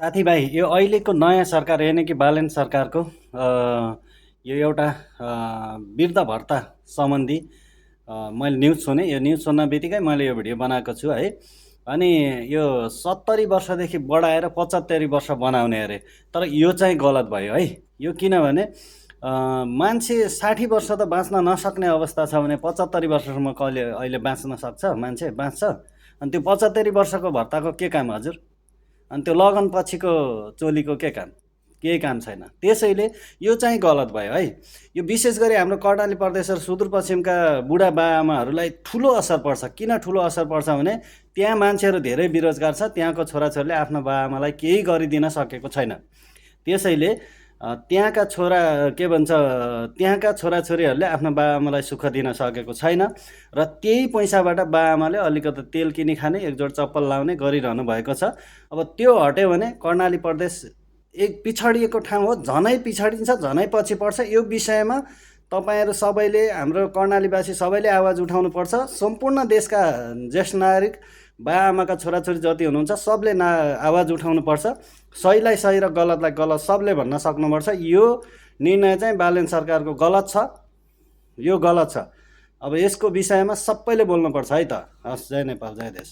साथीभाइ यो अहिलेको नयाँ सरकार यानि कि बालेन सरकारको यो एउटा वृद्ध भत्ता सम्बन्धी मैले न्युज सुने। यो न्युज सुन्न बित्तिकै मैले यो भिडियो बनाएको छु है। अनि यो 70 वर्षदेखि बढाएर 75 वर्ष बनाउने अरे, तर यो चाहिँ गलत भयो है। यो किनभने मान्छे 60 वर्ष त बाँच्न नसक्ने अवस्था छ भने 75 वर्षसम्म कहिले अहिले बाँच्न सक्छ? मान्छे बाँच्छ? अनि त्यो 75 वर्षको भत्ताको के काम हजुर? अनि त्यो लगन पछिको चोलीको के काम? केही काम छैन। त्यसैले यो चाहिँ गलत भयो है। यो विशेष गरी हाम्रो कर्णाली प्रदेश र सुदूरपश्चिमका बुढा बाआमाहरूलाई ठुलो असर पर्छ। किन ठुलो असर पर्छ भने त्यहाँ मान्छेहरू धेरै बेरोजगार छ, त्यहाँको छोराछोरीले आफ्नो बाआमालाई केही गरिदिन सकेको छैन। त्यसैले त्यहाँका त्यहाँका छोराछोरीहरूले आफ्नो बाआमालाई सुख दिन सकेको छैन र त्यही पैसाबाट बाआमाले अलिकति तेल किनी खाने, एकजोड चप्पल लाउने गरिरहनु भएको छ। अब त्यो हट्यो भने कर्णाली प्रदेश एक पिछडिएको ठाउँ हो, झनै पिछडिन्छ, झनै पछि पर्छ। यो विषयमा तपाईँहरू सबैले, हाम्रो कर्णालीवासी सबैले आवाज उठाउनुपर्छ। सम्पूर्ण देशका ज्येष्ठ नागरिक बाआमाका छोराछोरी जति हुनुहुन्छ सबले आवाज उठाउनुपर्छ। सहीलाई सही र गलतलाई गलत सबले भन्न सक्नुपर्छ। यो निर्णय चाहिँ बालेन सरकारको गलत छ, यो गलत छ। अब यसको विषयमा सबैले बोल्नुपर्छ है त। हस्, जय नेपाल, जय देश।